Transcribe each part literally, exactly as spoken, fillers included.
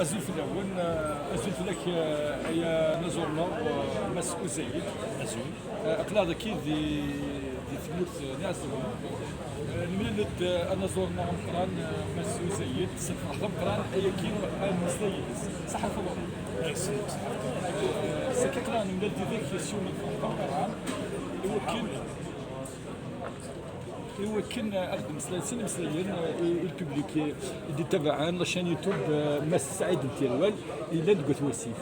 Azul fell-awen, eh, azul fell-ak, eh, ay anaẓur-nneɣ, eh, Mass Uzayed. Azul. Eh, aql-aɣ dagi di, di tmurt n Iɛeẓẓugen. Eh, nemlal-d, eh, anaẓur-nneɣ ameqqran, eh, Mass Uzayed, s lferḥ d ameqqran, ayagi ad nemmeslay yid-s. Ṣaḥa lxaber. Eh, saki aql-aɣ nemlal-d yid-k s yiwen n lferḥ d ameqqran. Iwakken I wakken ad d-mmeslayen sin imeslayen, eh, i, i lpublik i d-ittabaɛen la chaîne YouTube, eh, Mass Saɛid n Tirwal, yellan deg At Wasif.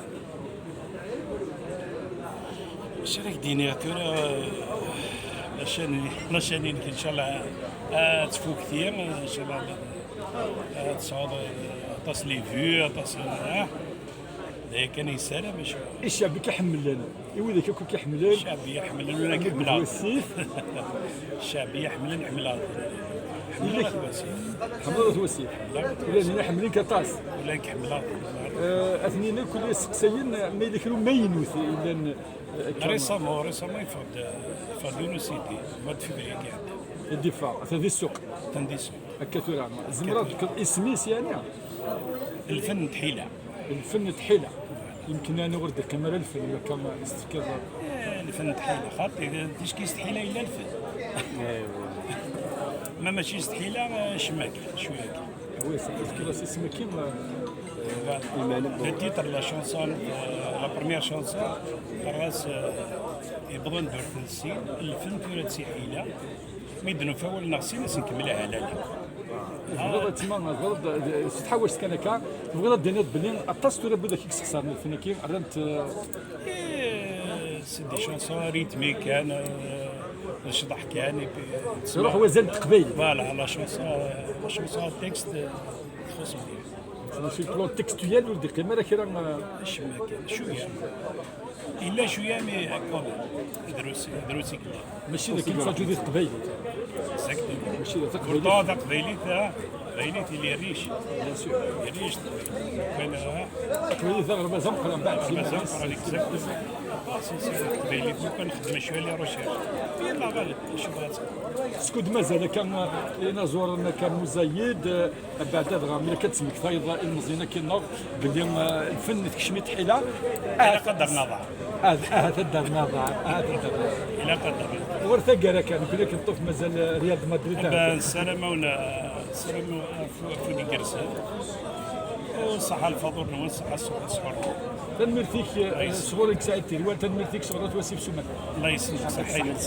Acu ara k-d-iniɣ tura, eh, la chaîne, la chaîne-inek, inchallah, ad tfukti, inchallah, ad tesɛuḍ, eh, aṭas les vues, aṭas, eh, d aya kan i yessaram, acu. I ccɛeb i k-iḥemmlen, i widak akk i k-iḥemmlen. Ccɛeb i ḥemmlen, ula d nekk ḥemmleɣ. Wasif. Ccɛeb i ḥemmlen, ḥemmleɣ. Ḥemmleɣ At Wasif. Ḥemmleɣ At Wasif. Ula d nekk ḥemmlen-k aṭas. Ula d nekk ḥemmleɣ. Eh, atni akk la yesteqsayen ma yella kra umaynut yellan, eh, akka. Récemment, récemment, yeffeɣ-d, yeffeɣ-d yiwen usidi, mois de février i iɛeddan. I d-yeffeɣ, atan di ssuq. Atan di ssuq. Akka tura, tzemreḍ ad d-tefkeḍ isem-is, yeɛni? Lfen n tḥila. Lfen n tḥila. Yemken, yeɛni, ur d-iqqim ara lfen, akka ma s-tefkiḍ. Eh, lfen n tḥila, xaṭi, ticki s tḥila yella lfen. Ma mačči s tḥila, eh, cemma kan, cwiya kan. Oui, ça, tefkiḍ-as isem-agi, eh, voilà. Le titre de la chanson, euh, la première chanson, terra-s, euh, Yewweḍ anda ur t-nessin, lfen tura d tiḥila. Mi d-nufa awal-nneɣ sin, ad s-nkemmel ahalal. Tebɣiḍ ad tma-, tebɣiḍ ad, s tḥawact kan akka, tebɣiḍ ad d-tiniḍ belli aṭas tura n widak i yessexṣaren lfen-agi, rran-t, eh, Eh, c'est des chansons rythmées kan, eh, d ccḍeḥ kan, et puis, eh, iruḥ wazal n teqbaylit. Voilà, la chanson, eh, la chanson, texte, eh, txuṣṣ mliḥ. Sur le plan textuel ur d-iqqim ara kra, eh, acemma kan, cwiya. Yella cwiya, mais quand même. Drus, drus i yella. Mačči d akken tettṛaǧu di teqbaylit. Exactement. Mačči d taqbaylit. Pourtant, taqbaylit, ah, taqbaylit, il est riche. Bien sûr. Il est riche. Kan, ah, taqbaylit d aɣerbaz ameqqran, mbeɛd. Aɣerbaz ameqqran, exactement. Ah, c'est, c'est taqbaylit, lukan nxeddem cwiya les recherches. Yalla ɣaleb, acu bɣa. Skud mazal akka, inaẓuren akka Muzayed, eh, Abeɛda dɣa, mi akka d-tesmektayeḍ ilmeẓyen akkin-nneɣ belli, eh, lfen tekcem-it tḥila. Ilaq ad d-rren aḍar. Ahat, ahat ad d-rren aḍar, ahat ad d-rren aḍar. Ilaq ad d-rren aḍar. Ɣur taggara kan, nekkni akken neṭṭef mazal, eh, Real de Madrid. Eh ben, ssarameɣ-awen, eh, ssarameɣ-awen afud igerrzen. U ṣṣeḥḥa lfaḍur-nwen, ṣṣeḥḥa ṣṣḥur-nwen. Tanemmirt-ik, eh, sɣur-k Saɛid Tirwal, tanemmirt-ik sɣur At Wasif s umata. Allah yesselmek ṣṣeḥḥa-nwen.